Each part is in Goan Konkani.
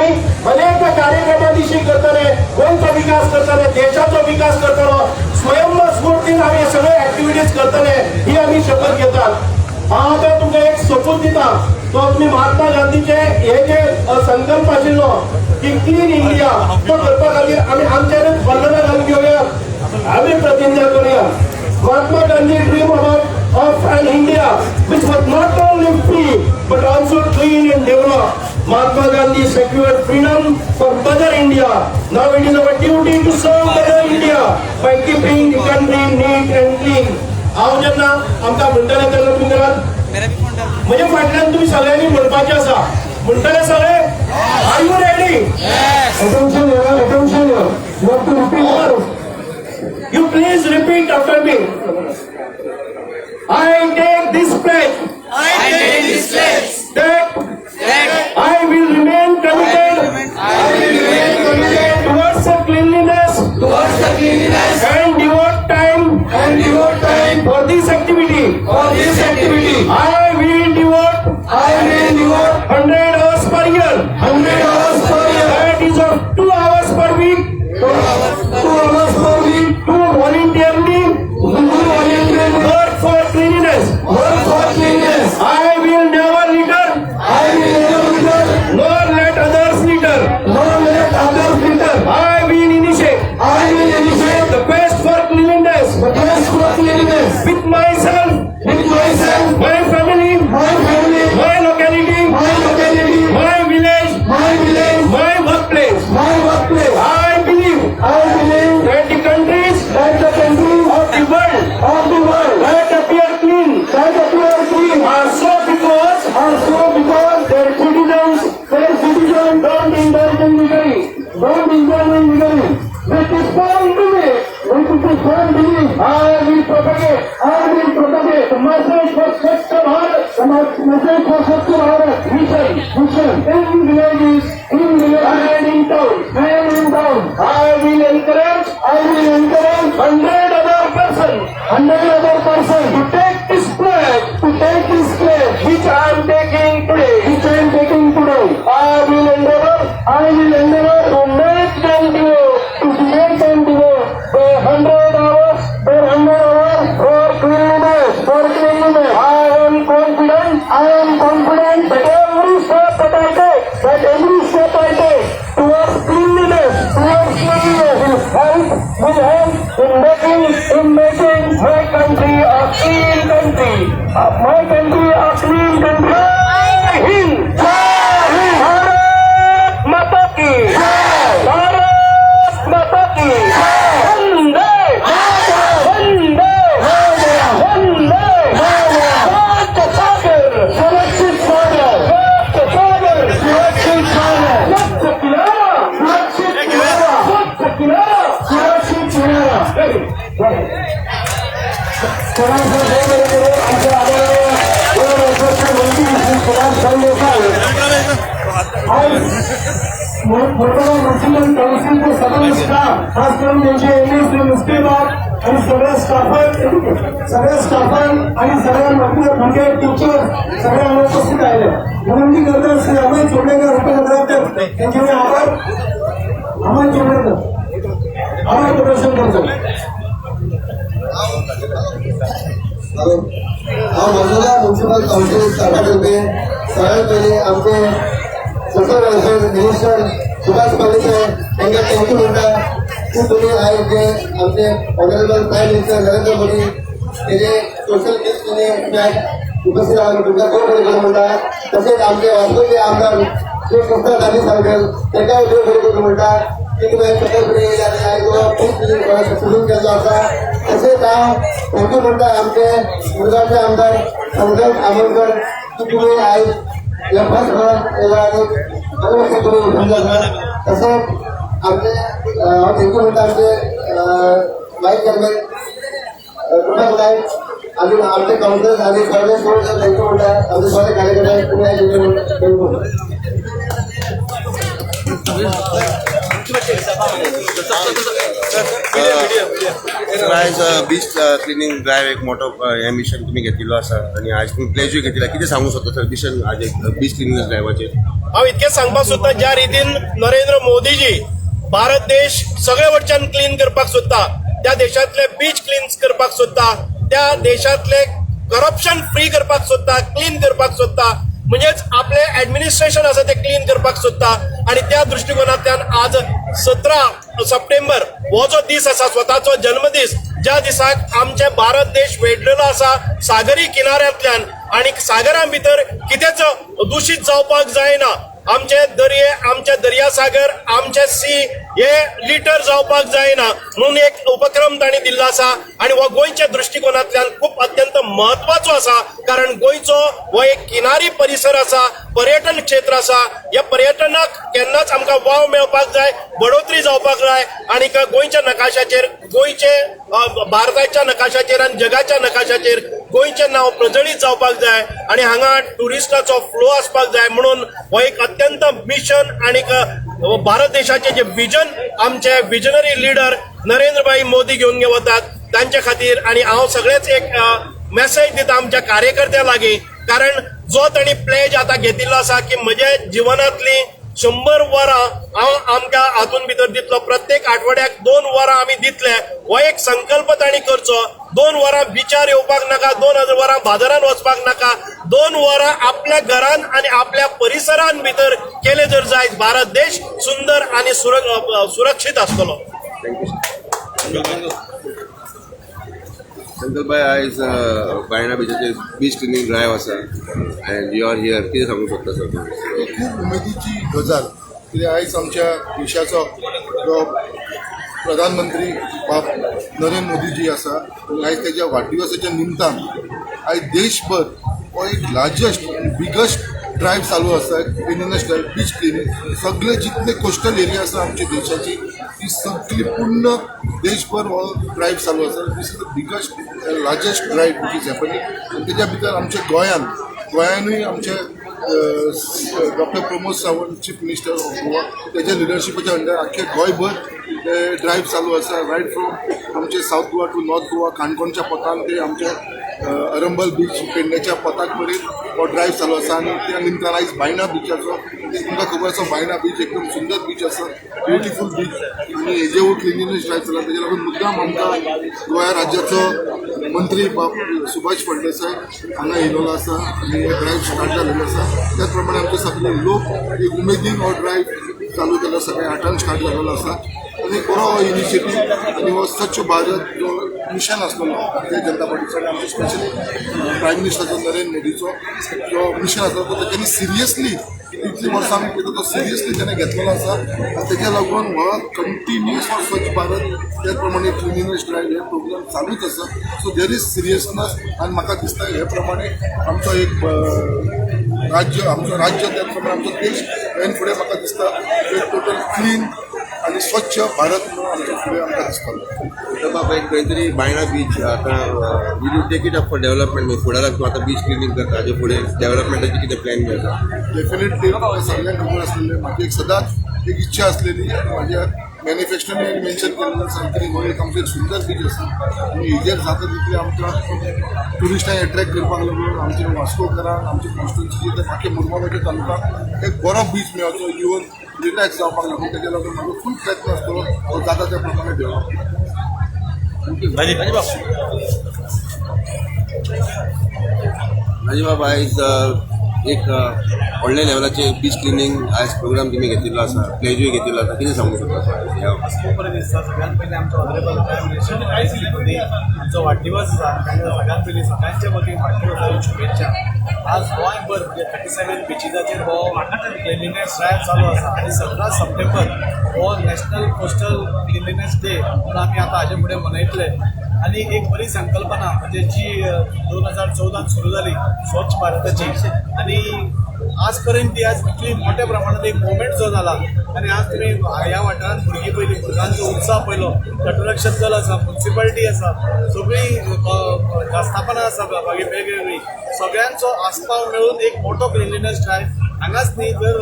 आमी अनेक कार्यक्रमा दिशी करतले, गोंयचो विकास करतले, देशाचो विकास करतलो. स्वयं स्फूर्तीन आमी सगळे ऍक्टिव्हिटीज करतले ही आमी शपथ घेतात. हांव आतां तुमकां एक सोपूत दिता. तो तुमी महात्मा गांधीचे हे जे संकल्प आशिल्लो की क्लीन इंडिया, तो करपा खातीर आमी आमच्यानूच बंधनां घालून घेवया, आमी प्रतिज्ञा करूया. Mahatma Gandhi dream about of an India which was not only free but also clean and developed. Mahatma Gandhi secured freedom for Mother India. Now it is our duty to serve Mother India by keeping the country neat and clean. हांव जेन्ना आमकां म्हणटले तेन्ना तुमी करात. म्हज्या फाटल्यान तुमी सगळ्यांनी म्हणपाचें आसा. म्हणटले सगळे? Are you ready? Attention here, attention here. You have to repeat first. You please repeat after me. I take this pledge I take this pledge that that I will remain committed I will remain committed towards the cleanliness towards the cleanliness and devote time and devote time for this activity. For this activity. I will devote I will devote 100 hours per year. 100 hours per year. That is of 2 hours per week 2 hours per week to voluntarily to voluntarily work for cleanliness. Work for cleanliness. I will never litter I will never litter nor let others litter. Nor let others litter. I will initiate I will initiate the quest for cleanliness the quest for cleanliness with myself, with myself, my family, my family, my locality, my locality, my village, my village, my workplace. My workplace. I believe I believe that the countries that the countries of the world of the world that appear clean that appear clean are so because are so because their citizens don't indulge in littering. Don't indulge in littering. With this firm belief, With this firm belief, I will propagate I will propagate the message for Swachh Bharat the message for Swachh Bharat mission mission in villages in villages and in towns. And in towns. I will encourage I will encourage 100 other persons 100 other persons to take this pledge to take this pledge which I am taking today. Which I am taking today. I will endeavor I will endeavor to make them devote to make them devote their 100 hours their 100 hours for cleanliness. For cleanliness. I am confident I am confident that every step that I take that every step I take towards cleanliness towards cleanliness will help in making my country a clean country. My country a clean country. जय हिंद! भारत माता की! भारत माता की! वंदे वंदे वंदे! स्वच्छ सागर, सुरक्षित सागर. स्वच्छ सागर, सुरक्षित सागर. स्वच्छ किनारा, सुरक्षित किनारा. स्वच्छ किनारा. सुरक्षित किनारा. जय हिंद. जय हिंद. सरांचं आमचे आदरणीय गृहराज्याचे मंत्री श्री सुभाष सरदेसाई, आज मुरगाव म्युन्सिपल काउन्सिलचे सगळे स्टाफ, खास करून त्यांचे एम ए श्री मुस्तेबाब आणि सगळ्या स्टाफान आणि सगळ्या आपल्या भुरगे, टीचर सगळ्यांना उपस्थित आहे. विनंती करतात श्री अमय चोपडेकर, उपनगराध्यक्ष, त्यांचे मी आभार, अमय चोपडेकर आभार प्रदर्शन करतो. हांव मजोदा म्युन्सिपल कावन्सील स्टाफा तर्फे सगळ्यात पयलीं आमचे social welfare minister Subhash Palekar तांकां thank you म्हणटा की तुमी आयज जे आमचे honourable prime minister Narendra Modi तेजे सोशल न्यूज तुमी आयज उपस्थित आहात, तुमकां देव बरें करूं म्हणटा. तशेंच आमचे वास्कोचे आमदार श्री कृष्णा गांधी सारकर, तांकांय देव बरें करूं म्हणटा की तुमी आयज सगळे येयले आनी आयज हो खूब सक्सेसफूल केल्लो आसा. तशेंच हांव thank you म्हणटा आमचे मुरगांवचे आमदार संकल्प आमोणकर की तुमी आयज ह्या फर्स्ट घरात येयला आनी बरें कशें तुमी उठून आसा. तशेंच आमचे हांव thank you म्हणटा आमचे वायस चेअरमॅन कृपाल नायक आणि आमचे काउन्सिलर्स आणि सगळे सोड thank you म्हणटा. आमचे सगळे कार्यकर्ते तुमी आयज thank you. Sir, आयज बीच क्लिनींग ड्रायव्ह एक मोठो हें मिशन तुमी घेतिल्लो आसा आनी आयज तुमी प्लेजूय घेतिल्लो. कितें सांगूंक सोदता सर मिशन आज एक बीच क्लिनींग ड्रायव्हाचेर? हांव इतकें सांगपाक सोदता, ज्या रितीन नरेंद्र मोदीजी भारत देश सगळे वटच्यान क्लीन करपाक सोदता, त्या देशांतले बीच क्लीन करपाक सोदता, त्या देशांतले करप्शन फ्री करपाक सोदता, क्लीन करपाक सोदता, म्हणजेच आपले ऍडमिनिस्ट्रेशन आसा ते क्लीन करपाक सोदता. आणि त्या दृष्टिकोनांतल्यान आज 17 सप्टेंबर हो जो दीस आसा, स्वताचो जन्मदीस, ज्या दिसाक आमचे भारत देश वेढलेलो आसा सागरी किनाऱ्यांतल्यान आणि सागरां भितर कितेंच दूषित जावपाक जायना, आमचे दर्ये, आमचे दर्यासागर, आमचे सी हे लिटर जावपाक जायना म्हणून एक उपक्रम तांणी दिल्लो आसा. आणि हो गोंयच्या दृष्टिकोनांतल्यान खूप अत्यंत महत्वाचो आसा, कारण गोंयचो हो एक किनारी परिसर आसा, पर्यटन क्षेत्र आसा. ह्या पर्यटनाक केन्नाच आमकां वाव मेळपाक जाय, बढोतरी जावपाक जाय आणि गोंयच्या नकाशाचेर, गोंयचे भारताच्या नकाशाचेर आनी जगाच्या नकाशाचेर गोंयचें नांव प्रज्वलीत जावपाक जाय आणि हांगा टुरिस्टाचो फ्लो आसपाक जाय. म्हणून हो एक अत्यंत मिशन आणि भारत देशाचे जे विजन आमचे विजनरी लिडर नरेंद्रभाई मोदी घेवन वतात तांचे खातीर. आणि हांव सगळेच एक मेसेज दिता आमच्या कार्यकर्त्यां लागीं, कारण जो तांणी प्लेज आतां घेतिल्लो आसा की म्हज्या जिवनांतली 100 वरां हांव आमकां हातून भितर दितलो, प्रत्येक आठवड्याक 2 वरां आमी दितले, हो एक संकल्प तांणी करचो. 2 वरां बिचार येवपाक नाका, 2 वरां बाजारान वचपाक नाका, 2 वरां आपल्या घरान आनी आपल्या परिसरान भितर केले जर जायत, भारत देश सुंदर आनी सुरक्षीत आसतलो. Thank you. शंकरभाई, आयज बायणा बिचाचेर बीच क्लिनींग ड्रायव्ह आसा and you are here. कितें सांगूंक सोदता सर तुम्ही? खूब उमेदीची गजाल, कित्याक आयज आमच्या देशाचो जो प्रधानमंत्री बाब नरेंद्र मोदीजी आसा आनी आयज तेज्या वाडदिवसाच्या निमतान आयज देशभर हो एक लार्जस्ट बिगस्ट ड्रायव्ह चालू आसा, क्लिनिनेस ड्रायव्ह, बीच क्लिनींग. सगळे जितले कोस्टल एरिया आसा आमच्या देशाची, ती सगळी पूर्ण देशभर हो ड्रायव्ह चालू आसा. This is the biggest, largest drive which is happening. आनी तेज्या भितर आमच्या गोंयानूय आमचे doctor Pramod Sawant, chief minister of Goa, तेच्या लिडरशिपाच्या अंडर आख्खे गोंयभर ड्रायव्ह चालू आसा. रायट फ्रॉम आमचे south Goa to north Goa, काणकोणच्या पोतान ते आमच्या अरंबल बीच, पेडण्याच्या पोताक मेरेन हो ड्रायव्ह चालू आसा. आनी त्या निमतान आयज बायणा बिचाचो, तुमकां खबर आसा, बायणा बीच एकदम सुंदर बीच आसा, ब्युटिफूल बीच, आनी हेजे हो क्लिनिनेस ड्रायव्ह चला. तेज्या लागून मुद्दाम आमकां गोंया राज्याचो मंत्री बाब सुभाष फळदेसाय हांगा येयलेलो आसा आनी हे ड्रायव्ह स्टार्ट जालेलो आसा. त्याच प्रमाणे आमचे सगळे लोक एक उमेदीन हो ड्रायव्ह चालू केलो. सकाळी 8 स्टार्ट जालेलो आसा आनी एक बरो इनिशिएटीव. आनी हो स्वच्छ भारत जो मिशन आसलेलो भारतीय जनता पार्टीचो आनी आमचे स्पेशली प्रायम मिनिस्टराचो नरेंद्र मोदीचो जो मिशन आसलो, तो तेच्यांनी सिरियसली, इतली वर्सां आमी पळयता, तो सिरियसली तेणें घेतलेलो आसा. आनी तेज्या लागून हो कंटिन्युअस हो स्वच्छ भारत, त्याच प्रमाणे क्लिनिनेस ड्रायव्ह हे प्रोग्राम चालूच आसा. So there is seriousness. आनी म्हाका दिसता हे प्रमाणे आमचो एक राज्य, आमचो राज्य, त्याच प्रमाणे आमचो देश हेन फुडें म्हाका दिसता एक टोटल क्लीन आनी स्वच्छ भारत म्हणून आमच्या फुडें आमकां दिसतलो. बाबा, एक खंय तरी बायणा बीच आतां will you take it up for development? फुडाराक तूं आतां बीच क्लिनींग करता, हाजे फुडें डेव्हलपमेंटाची कितें प्लॅन बी आसा? डेफिनेटली, सगळ्यांक खबर आसलेलें, म्हाजी एक सदांच एक इच्छा आसलेली, म्हाज्या मॅनिफेस्टोनी मेन्शन केलेलें आसा की हो एक आमचो एक सुंदर बीच आसा आनी हेजेर जाता तितले आमकां ट्युरिस्टांक एट्रॅक्ट करपाक लागून आमच्या वास्कोकारांक, आमच्या कॉन्स्टिट्युन्सीचे ते बाकी मुरगांवाच्या तालुक्याक एक बरो बीच मेळचो येवन रिलॅक्स जावपाक लागून, तेज्या लागून म्हाजो फूल प्रयत्न आसतलो तो जाता त्या प्रमाणे डेव्हलप. राजीव बाबा, आयज एक व्हडल्या लेवलाचे बीच क्लिनींग आयज प्रोग्राम तुमी घेतिल्लो आसा, प्लेजूय घेतिल्लो आसा. कितें सांगूंक सोदता ह्या? खूब बरें दिसता. सगळ्यात पयलीं आमचो ऑनरेबल प्रायम मिनिस्टर मोदी हांचो वाडदिवस आसा. तांकां सगळ्यात पयलीं सगळ्यांच्या वतीन वाडदिवसाच्यो शुभेच्छा. आज गोंयभर म्हणजे 37 बिचीजाचेर हो क्लिनलीनेस ड्रायव्ह चालू आसा आनी 17 सप्टेंबर हो नॅशनल कोस्टल क्लिनलीनेस डे म्हणून आमी आतां हाजे फुडें मनयतले. आनी एक बरी संकल्पना म्हणजे जी 2014त सुरू जाली स्वच्छ भारताची आनी आज पर्यंत ती आज इतली मोठ्या प्रमाणात एक मुवमेंट जो जाला. आनी आज तुमी ह्या वाठारांत भुरगीं पयलीं, भुरग्यांचो उत्साह पयलो. तटरक्षक दल आसा, मुन्सिपालिटी आसा, सगळीं आस्थापनां आसा मागीर वेगवेगळी, सगळ्यांचो आस्पाव मेळून एक मोठो क्लिनलीनेस ड्रायव्ह हांगाच न्ही तर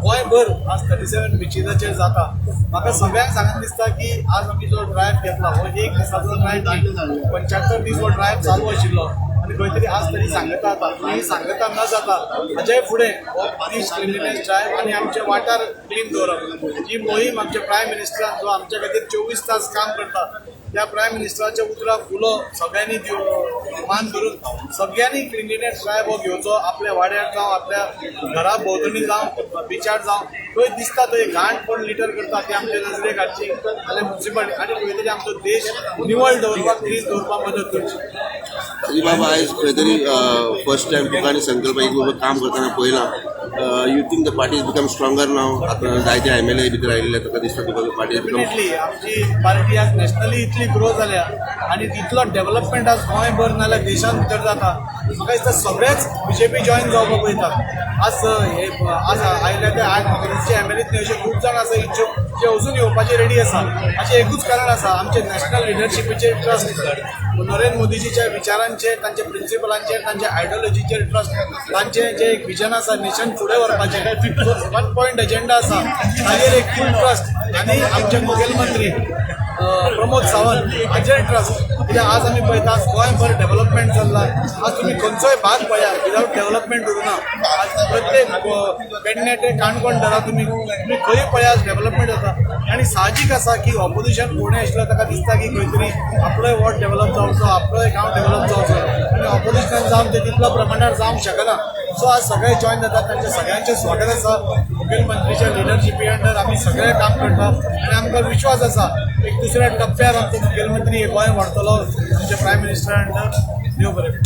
गोंयभर आज 37 बिचीजाचेर जाता. म्हाका सगळ्यांक सांगून दिसता की आज आमी जो ड्रायव्ह घेतला हो एक दिसाचो ड्रायव्ह न्ही, 75 दीस हो ड्रायव्ह चालू आशिल्लो. आनी खंय तरी आज तरी सांगता जाता आनी सांगता न जाता हाज्याय फुडें हो बीच क्लिनलीनेस ड्रायव्ह आनी आमचे वाठार क्लीन दवरप ही मोहीम आमच्या प्रायम मिनिस्टरान जो आमच्या खातीर 24 तास काम करता त्या प्रायम मिनिस्टराच्या उतराक उलो सगळ्यांनी मान धरून सगळ्यांनी क्लिनलीनेस ड्रायव्ह हो घेवचो. आपल्या वाड्यार जावं, आपल्या घरा भोंवतणी जावं, बिचार जावं, खंय दिसता थंय घाण कोण लिटर करता ती आमच्या नजरेक हाडची जाल्यार मुन्सिपालिटी आनी खंय तरी आमचो देश निवळ दवरपाक, क्लीन दवरपाक मदत करची. राजू बाब, आयज खंय तरी फर्स्ट टायम तुका आनी संकल्प एक बरोबर काम करतना पळयलां. You think the party is become stronger now? आतां जायते एमएलए भितर आयिल्ले, तुका दिसता तुका पार्टी बिकम डेफिनेटली आमची पार्टी आज नॅशनली इतली ग्रो जाल्या आनी तितलो डेव्हलपमेंट आज गोंयभर नाल्यार देशांत भितर जाता. म्हाका दिसता सगळेच बीजेपी जॉयन जावपाक वयतात. आज हे आज आयले ते आज म्हाका दिसता एमएलए अशे खूब जाण आसा इच्छूक जे अजून येवपाचे रेडी आसा. हाचें एकूच कारण आसा, आमचे नॅशनल लिडरशिपीचेर ट्रस्ट, नरेंद्र मोदीजीच्या विचारांचेर, तांच्या प्रिंसिपलांचेर, तांच्या आयडियोलॉजीचेर ट्रस्ट, तांचे जे एक विजन आसा नेशन फुडें व्हरपाचें, वन पॉयंट एजेंडा आसा ताजेर एक फूल ट्रस्ट आनी आमचे मुखेलमंत्री प्रमोद सावंत हाजेर ट्रस्ट. कित्याक आज आमी पळयता, आज गोंयभर डेव्हलपमेंट चल्ला. आज तुमी खंयचोय भाग पळया, विदावट डेव्हलपमेंट उरूना. आज प्रत्येक पेडणे ते काणकोण धरा तुमी, तुमी खंय पळया डेव्हलपमेंट जाता. आनी साहजीक आसा की ऑपोजिशन कोणूय आशिल्लो ताका दिसता की खंय तरी आपलोय वॉर्ड डेव्हलप जावचो, आपलोय गांव डेव्हलप जावचो आनी ऑपोजिशन जावन ते तितलो प्रमाणार जावंक शकना. सो आज सगळे जॉयन जातात, तांचे सगळ्यांचें स्वागत आसा. मुखेलमंत्रीच्या लिडरशिपी अंडर आमी सगळे काम करता आनी आमकां विश्वास आसा, एक दुसऱ्या टप्प्यार आमचो मुखेलमंत्री हे गोंय व्हरतलो आमच्या प्रायम मिनिस्टर अंडर. देव बरें करूं.